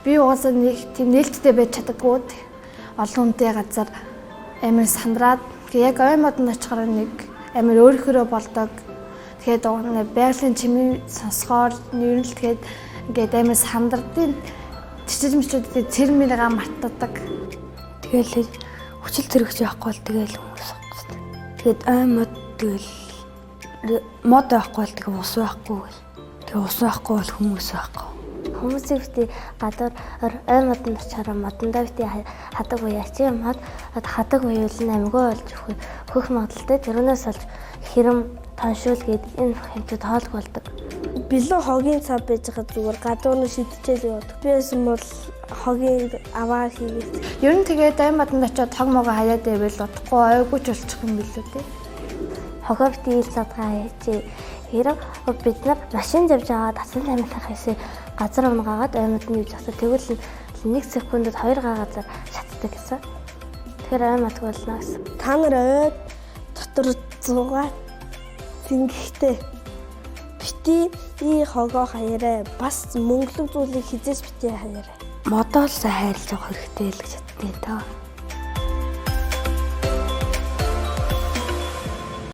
Би угаасаа нэг тийм нээлттэй байж чаддаггүй. Олон хүнтэй газар амар сандраад тэгээ яг ой модонд очихоор нэг амар өөрөхөрөө болдог. Тэгээд байгалийн чимээ сонсохоор ер нь л тэгээд ингээд амар сандардын чичиж мичүүдтэй цэр мэргээ мартдаг. Тэгэл хүчил зэрэгч явахгүй бол тэгэл хүмүүс байхгүй. Тэгээд ой мод тэгэл мод байхгүй бол тэгээ ус байхгүй гэл. Тэгээ ус байхгүй бол хүмүүс байхгүй. Хүмүүсийг бити гадуур ой модонд очихоор модондоо бити хадаг уяа чи мод хадаг уяул нь амьгүй болж өгөх магадлалтай. Тэрнээс олж хэрэм тоншуул гээд энэ хэмтүүд хоолг болдог. Бэлэн хогийн цав байж байгаа зүгээр гадуур нь шидчихэл явдаг. Би байсан бол хогийн аваа хийгээд. Ер нь тэгээд ой модонд очиод хог могоо хаяад байвал удахгүй ойгүйч болчих юм билүү те. Хогоо бити ил задгаа хаяачи. Хэрэв бид нар машин явж байгаа дасан тамхи хийсээ газар унгаагаад ой модны үйл явцаа тэгвэл 1 секундэд 2 га газар шатдаг гэсэн. Тэгэхээр ой модгүй болно гэсэн. Та нар ойд дотор 100 цэнгэгтэй бити и хогоо хаяраа бас мөнгөлөг зүйлийг хизээс бити хаяраа. Модоо л сайн хайрлаж явах хэрэгтэй л гэж боддیں۔ Таа.